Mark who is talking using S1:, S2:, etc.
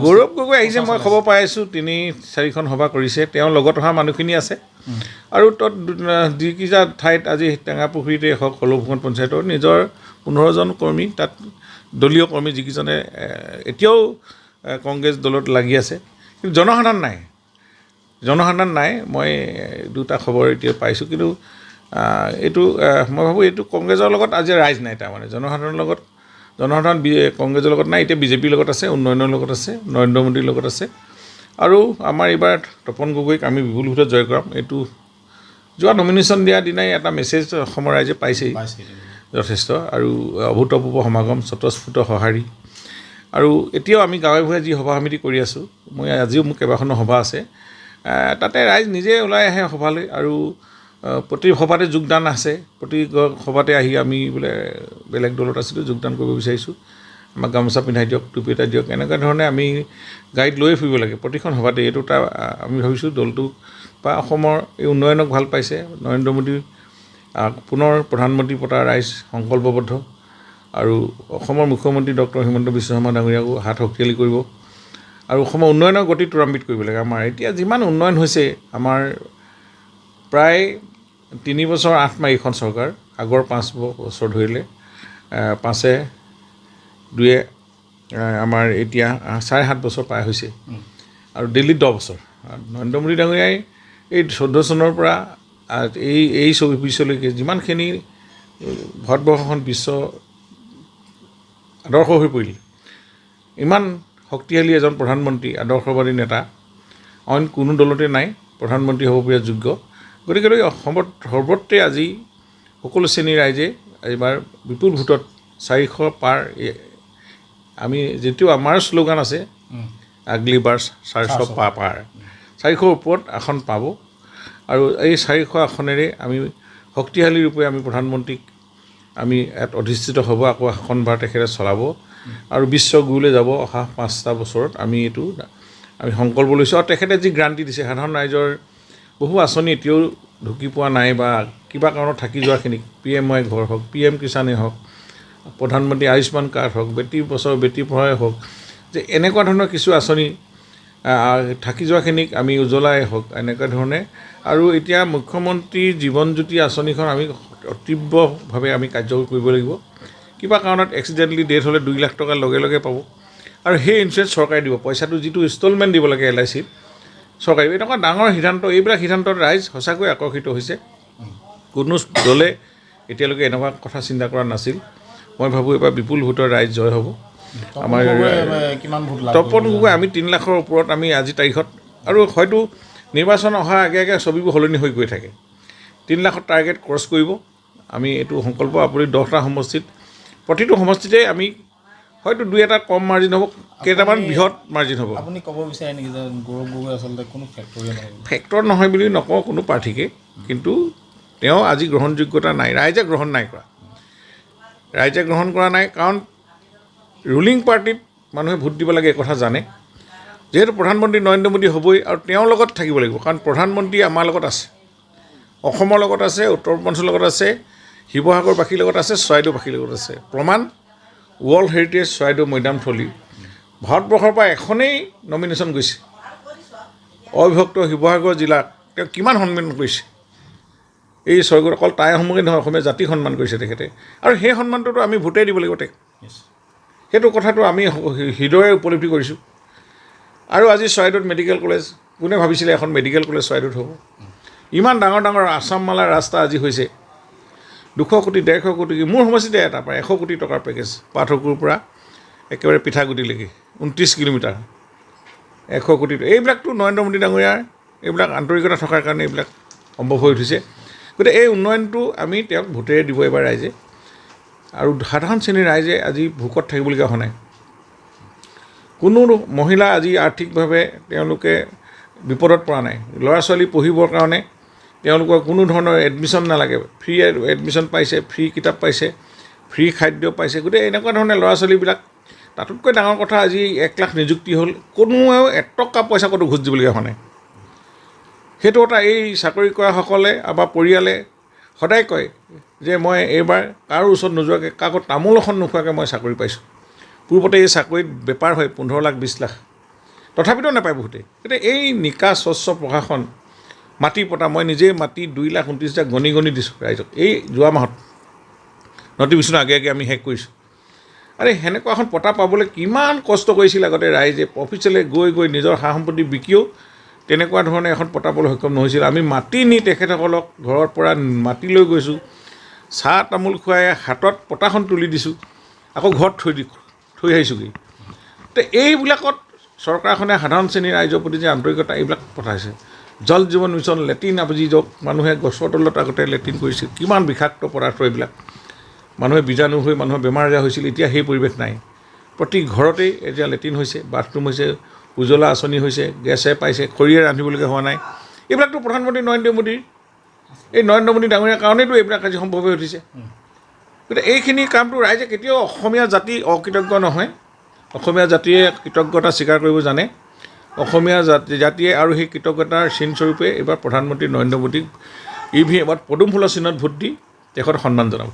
S1: গৌৰৱ গগৈ আহিছে, মই খবৰ পাই আছোঁ, 3-4খন সভা কৰিছে, তেওঁৰ লগত অহা মানুহখিনি আছে। আৰু তত যিকেইটা ঠাইত আজি টেঙাপুখুৰীতে হওক, হলৌভঙত পঞ্চায়তৰ নিজৰ 15জন কৰ্মী, তাত দলীয় কৰ্মী যিকেইজনে এতিয়াও কংগ্ৰেছ দলত লাগি আছে, কিন্তু জনসাধাৰণ নাই, জনসাধাৰণ নাই। মই দুটা খবৰ এতিয়া পাইছোঁ, কিন্তু এইটো মই ভাবোঁ এইটো কংগ্ৰেছৰ লগত আজি ৰাইজ নাই, তাৰমানে জনসাধাৰণৰ লগত, জনসাধাৰণ কংগ্ৰেছৰ লগত নাই, এতিয়া বিজেপিৰ লগত আছে, উন্নয়নৰ লগত আছে, নৰেন্দ্ৰ মোদীৰ লগত আছে। আৰু আমাৰ এইবাৰ তপন গগৈক আমি বিপুল ভোটত জয় কৰাম। এইটো যোৱা নমিনেশ্যন দিয়া দিনাই এটা মেছেজ অসমৰ ৰাইজে পাইছেই যথেষ্ট, আৰু অভূতপূৰ্ব সমাগম, স্বতঃস্ফূৰ্ত সঁহাৰি। আৰু এতিয়াও আমি গাঁৱে ভূঞে যি সভা সমিতি কৰি আছোঁ, মই আজিও মোৰ কেইবাখনো সভা আছে, তাতে ৰাইজ নিজে ওলাই আহে সভালৈ, আৰু প্ৰতি সভাতে যোগদান আছে, প্ৰতি সভাতে আহি আমি বোলে বেলেগ দলত আছিলোঁ, যোগদান কৰিব বিচাৰিছোঁ, আমাক গামোচা পিন্ধাই দিয়ক, টুপি এটা দিয়ক, এনেকুৱা ধৰণে আমি গাড়ীত লৈয়ে ফুৰিব লাগে প্ৰতিখন সভাতে। এইটো এটা আমি ভাবিছোঁ দলটোক বা অসমৰ এই উন্নয়নক ভাল পাইছে, নৰেন্দ্ৰ মোদী পুনৰ প্ৰধানমন্ত্ৰী পতা ৰাইজ সংকল্পবদ্ধ, আৰু অসমৰ মুখ্যমন্ত্ৰী ডক্টৰ হিমন্ত বিশ্ব শৰ্মা ডাঙৰীয়াকো হাত শক্তিশালী কৰিব, আৰু অসমৰ উন্নয়নৰ গতি ত্বৰান্বিত কৰিব লাগে। আমাৰ এতিয়া যিমান উন্নয়ন হৈছে, আমাৰ প্ৰায় 3 বছৰ 8 মাহ এইখন চৰকাৰ, আগৰ 5 বছৰ ধৰিলে 5 2 আমাৰ এতিয়া 7.5 বছৰ পাৰ হৈছে, আৰু দিল্লীত 10 বছৰ। নৰেন্দ্ৰ মোদী ডাঙৰীয়াই এই 14 চনৰ পৰা এই 24লৈকে যিমানখিনি ভাৰতবৰ্ষখন বিশ্ব আদৰ্শ হৈ পৰিল, ইমান শক্তিশালী এজন প্ৰধানমন্ত্ৰী, আদৰ্শবাদী নেতা অইন কোনো দলতে নাই, প্ৰধানমন্ত্ৰী হ'ব পৰা যোগ্য। গতিকে অসমত সৰ্বত্ৰে আজি সকলো শ্ৰেণীৰ ৰাইজে এইবাৰ বিপুল ভোটত 400 পাৰ, আমি যিটো আমাৰ শ্লোগান আছে আগলি বাৰ 400 পাৰ, 400 ওপৰত আসন পাব, আৰু এই 400 আসনেৰে আমি শক্তিশালী ৰূপে আমি প্ৰধানমন্ত্ৰীক আমি ইয়াত অধিষ্ঠিত হ'ব, আকৌ শাসনভাৰ তেখেতে চলাব আৰু বিশ্বগুৰুলৈ যাব অহা 5টা বছৰত। আমি এইটো আমি সংকল্প লৈছোঁ। আৰু তেখেতে যি গ্ৰাণ্টি দিছে, সাধাৰণ ৰাইজৰ বহু আঁচনি এতিয়াও ঢুকি পোৱা নাই বা কিবা কাৰণত থাকি যোৱাখিনিক, পি এম ৱাই ঘৰ হওক, পি এম কিষাণেই হওক, প্ৰধানমন্ত্ৰী আয়ুষ্মান কাৰ্ড হওক, বেটী বছৰ বেটী পঢ়াই হওক, যে এনেকুৱা ধৰণৰ কিছু আঁচনি থাকি যোৱাখিনিক আমি উজ্বলাই হওক এনেকুৱা ধৰণে। আৰু এতিয়া মুখ্যমন্ত্ৰী জীৱনজ্যোতি আঁচনিখন আমি তীব্ৰভাৱে আমি কাৰ্যকৰী কৰিব লাগিব। কিবা কাৰণত এক্সিডেণ্টলি ডেথ হ'লে 2 লাখ টকা লগে লগে পাব, আৰু সেই ইঞ্চুৰেঞ্চ চৰকাৰে দিব, পইচাটো যিটো ইনষ্টলমেণ্ট দিব লাগে এল I চিত চৰকাৰে। এনেকুৱা ডাঙৰ সিদ্ধান্ত, এইবিলাক সিদ্ধান্তত ৰাইজ সঁচাকৈ আকৰ্ষিত হৈছে। কোনো দলে এতিয়ালৈকে এনেকুৱা কথা চিন্তা কৰা নাছিল। মই ভাবোঁ এইবাৰ বিপুল ভোটৰ ৰাইজ জয় হ'ব। আমাৰ তপন গগৈ আমি 3 লাখৰ ওপৰত আমি আজি তাৰিখত, আৰু হয়তো নিৰ্বাচন অহাৰ আগে আগে ছবিবোৰ সলনি হৈ গৈ থাকে। 3 লাখৰ টাৰ্গেট ক্ৰছ কৰিব আমি, এইটো সংকল্প। আপুনি 10টা সমষ্টিত, প্ৰতিটো সমষ্টিতে আমি হয়তো 2-1 কম মাৰ্জিন হ'ব, কেইটামান বৃহৎ মাৰ্জিন হ'ব।
S2: আপুনি ক'ব বিচাৰে নেকি যে গৌৰৱ গগৈ আচলতে কোনো ফেক্টৰ নহয়?
S1: ফেক্টৰ নহয় বুলি নকওঁ কোনো প্ৰাৰ্থীকে, কিন্তু তেওঁ আজি গ্ৰহণযোগ্যতা নাই, ৰাইজে গ্ৰহণ নাই কৰা, ৰাইজে গ্ৰহণ কৰা নাই। কাৰণ ৰুলিং পাৰ্টিত মানুহে ভোট দিব লাগে এই কথা জানে, যিহেতু প্ৰধানমন্ত্ৰী নৰেন্দ্ৰ মোদী হ'বই আৰু তেওঁৰ লগত থাকিব লাগিব, কাৰণ প্ৰধানমন্ত্ৰী আমাৰ লগত আছে, অসমৰ লগত আছে, উত্তৰ পূৰ্বাঞ্চলৰ লগত আছে, শিৱসাগৰবাসীৰ লগত আছে, চৰাইদেউবাসীৰ লগত আছে। প্ৰমাণ ৱৰ্ল্ড হেৰিটেজ চৰাইদেউ মৈদামথলী ভাৰতবৰ্ষৰ পৰা এখনেই নমিনেশ্যন গৈছে, অবিভক্ত শিৱসাগৰ জিলাক তেওঁ কিমান সন্মান কৰিছে। এই স্বৰ্গত অকল তাই আহোমকে নহয়, অসমীয়া জাতিক সন্মান কৰিছে তেখেতে, আৰু সেই সন্মানটোতো আমি ভোটেই দিব লাগিব তেওঁক। সেইটো কথাটো আমি হৃদয়ে উপলব্ধি কৰিছোঁ। আৰু আজি চৰাইদেউত মেডিকেল কলেজ, কোনে ভাবিছিলে এখন মেডিকেল কলেজ চৰাইদেউত হ'ব? ইমান ডাঙৰ ডাঙৰ আছামমালা ৰাস্তা আজি হৈছে, 200 কোটি 150 কোটি, মোৰ সমষ্টিতে এটা প্ৰায় 100 কোটি টকাৰ পেকেজ, পাথৰকুৰ পৰা একেবাৰে পিঠাগুটিলৈকে 29 কিলোমিটাৰ 100 কোটি। এইবিলাকতো নৰেন্দ্ৰ মোদী ডাঙৰীয়াৰ এইবিলাক আন্তৰিকতা থকাৰ কাৰণে এইবিলাক সম্ভৱ হৈ উঠিছে। গতিকে এই উন্নয়নটো আমি তেওঁক ভোটেৰে দিব এইবাৰ ৰাইজে। আৰু সাধাৰণ শ্ৰেণীৰ ৰাইজে আজি ভোকত থাকিবলগীয়া হোৱা নাই। কোনো মহিলা আজি আৰ্থিকভাৱে তেওঁলোকে বিপদত পৰা নাই। ল'ৰা ছোৱালী পঢ়িবৰ কাৰণে তেওঁলোকৰ কোনো ধৰণৰ এডমিশ্যন নালাগে, ফ্ৰী এডমিশ্যন পাইছে, ফ্ৰী কিতাপ পাইছে, ফ্ৰী খাদ্য পাইছে। গতিকে এনেকুৱা ধৰণে ল'ৰা ছোৱালীবিলাক, তাতোতকৈ ডাঙৰ কথা আজি 1 লাখ নিযুক্তি হ'ল, কোনোৱেও 1 টকা পইচা ক'তো ঘোচ দিবলগীয়া হোৱা নাই। সেইটো এটা এই চাকৰি কৰাসকলে বা পৰিয়ালে সদায় কয় যে মই এইবাৰ কাৰো ওচৰত নোযোৱাকৈ, কাকো তামোল এখন নোখোৱাকৈ মই চাকৰি পাইছোঁ। পূৰ্বতে এই চাকৰিত বেপাৰ হয় 15 লাখ 20 লাখ, তথাপিতো নাপায় বহুতে। গতিকে এই নিকা স্বচ্ছ প্ৰশাসন, মাটি পতা, মই নিজেই মাটি 2,29,000 গণি গণি দিছোঁ ৰাইজক। এই যোৱা মাহত নটিফিকেশ্যনৰ আগে আগে আমি শেষ কৰিছোঁ। আৰে সেনেকুৱা এখন পতা পাবলৈ কিমান কষ্ট কৰিছিল আগতে ৰাইজে, অফিচলৈ গৈ গৈ নিজৰ সা সম্পত্তি বিকিও তেনেকুৱা ধৰণে এখন পতা পাবলৈ সক্ষম নহৈছিল। আমি মাতি নি তেখেতসকলক ঘৰৰ পৰা মাতি লৈ গৈছোঁ, চাহ তামোল খুৱাই হাতত পতাখন তুলি দিছোঁ, আকৌ ঘৰত থৈ আহিছোঁগৈ। তে এইবিলাকত চৰকাৰখনে সাধাৰণ শ্ৰেণীৰ ৰাইজৰ প্ৰতি যে আন্তৰিকতা, এইবিলাক পঠাইছে। জল জীৱন মিছন, লেট্ৰিন, আজি য'ত মানুহে গছৰ তলত আগতে লেট্ৰিন কৰিছিল, কিমান বিষাক্ত পদাৰ্থ এইবিলাক, মানুহে বীজাণু হৈ মানুহৰ বেমাৰ আজাৰ হৈছিল, এতিয়া সেই পৰিৱেশ নাই। প্ৰতি ঘৰতেই এতিয়া লেট্ৰিন হৈছে, বাথৰুম হৈছে, উজ্বলা আঁচনি হৈছে, গেছে পাইছে, খৰিয়ে ৰান্ধিবলগীয়া হোৱা নাই। এইবিলাকতো প্ৰধানমন্ত্ৰী নৰেন্দ্ৰ মোদীৰ, এই নৰেন্দ্ৰ মোদী ডাঙৰীয়াৰ কাৰণেইতো এইবিলাক আজি সম্ভৱ হৈ উঠিছে। গতিকে এইখিনি কামটো ৰাইজে কেতিয়াও, অসমীয়া জাতি অকৃতজ্ঞ নহয়, অসমীয়া জাতিয়ে কৃতজ্ঞতা স্বীকাৰ কৰিব জানে। অসমীয়া জাতিয়ে আৰু সেই কৃতজ্ঞতাৰ চিনস্বৰূপে এইবাৰ প্ৰধানমন্ত্ৰী নৰেন্দ্ৰ মোদীক ইভিএমত পদুম ফুলৰ চিহ্নত ভোট দি তেখেতক সন্মান জনাব।